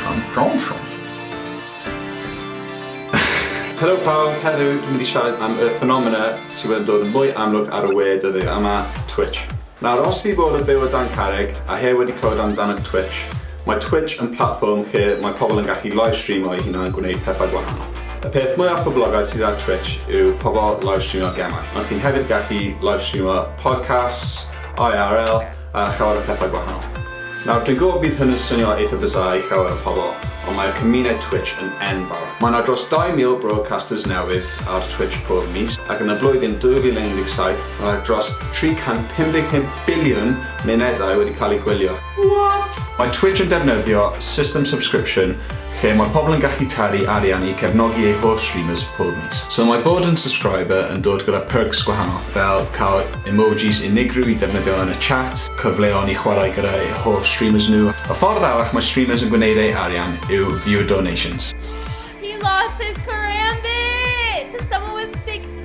Trump Johnson. Helo pawb, heddiw dwi'n mynd i siarad am y ffenomena sydd wedi dod yn fwy amlwg ar y we dyddiau yma, Twitch. Nawr, os ti bod yn byw o dan carreg a heb wedi clywed amdano Twitch, mae Twitch yn platfform lle mae pobl yn gallu live streamo eu hunain yn gwneud pethau gwahanol. Y peth mwyaf poblogaidd sydd ar Twitch yw pobl live streamo gemau, ond chi'n hefyd gallu live streamo podcasts, IRL a llawer o pethau gwahanol. Nawr, dwi'n gwybod bydd hyn yn swnio eitha bizarre i llawer o pobl, ond mae'r cymuned Twitch yn enfawr. Mae yna dros 2,000 broadcasters newydd ar Twitch pob mis, ac yn y flwyddyn 2017, mae yna dros 355 biliwn munedau wedi cael eu gwylio. What? Mae Twitch yn defnyddio system subscription lle mae pobl yn gallu talu arian i cefnogi eu hoff streamers pob mis. So mae bod yn subscriber yn dod gyda perks gwahanol, fel cael emojis unigryw i defnyddio yn y chat, cyfleon i chwarae gyda eu hoff streamers nhw. Y ffordd arall mae streamers yn gwneud eu arian yw viewer donations. He lost his karambit to someone with 6%.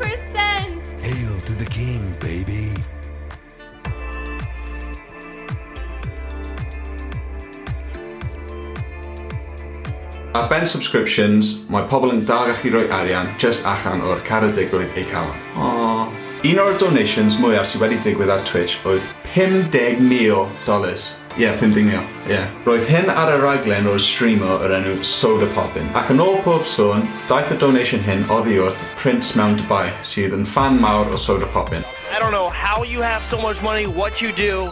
Hail to the king, baby. Ar ben subscriptions, mae pobl yn dal gallu rhoi arian just allan o'r caredigrwydd eu calon. Aww. Un o'r donations mwyaf sydd wedi digwydd ar Twitch oedd $50,000. Ie, yeah, 50,000, ie. Yeah. Roedd hyn ar y raglen o'r streamer o'r enw Soda Poppin. Ac yn ôl pob sôn, daeth y donation hyn oddi wrth Prince mewn Dubai, sydd yn fan mawr o Soda Poppin. I don't know how you have so much money, what you do,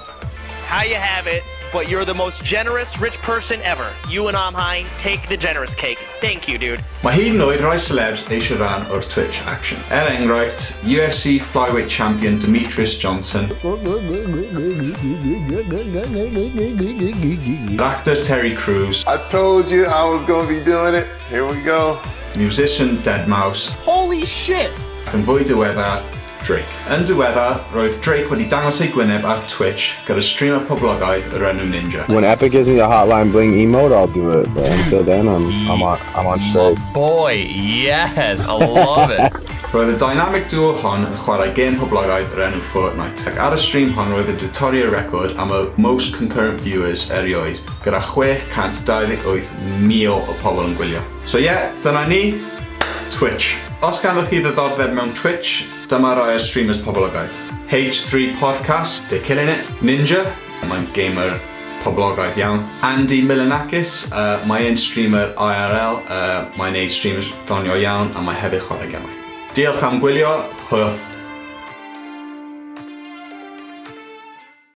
how you have it, but you're the most generous rich person ever. You and Amhai, take the generous cake. Thank you, dude. Mae hyd yn oed rai celebs eisiau rhan o'r Twitch action. Er enghraifft, UFC flyweight champion Demetrious Johnson, yr actor Terry Crews, I told you I was gonna be doing it. Here we go. Musician Deadmau5, Holy shit! Ac yn fwy diweddar, Drake. Yn diweddar, roedd Drake wedi dangos ei gwyneb ar Twitch gyda streamer poblogaidd yr enw Ninja. When Epic gives me the Hotline Bling emote, I'll do it. But until then, I'm on strike. Boy, yes, I love it. Roedd y dynamic duo hon yn chwarae gêm poblogaidd yr enw Fortnite. Ac ar y stream hon roedd wedi torri'r record am y most concurrent viewers erioed, gyda 628,000 o pobl yn gwylio. So ie, yeah, dyna ni, Twitch. Os ganddoch chi ddiddordeb mewn Twitch, dyma rai o'r streamers poblogaidd. H3 Podcast, they're killing it. Ninja, mae'n gamer poblogaidd iawn. Andy Milonakis, mae e'n streamer IRL, mae'n neud streamers doniol iawn a mae hefyd chwarae gemau. Diolch am gwylio, hwyl.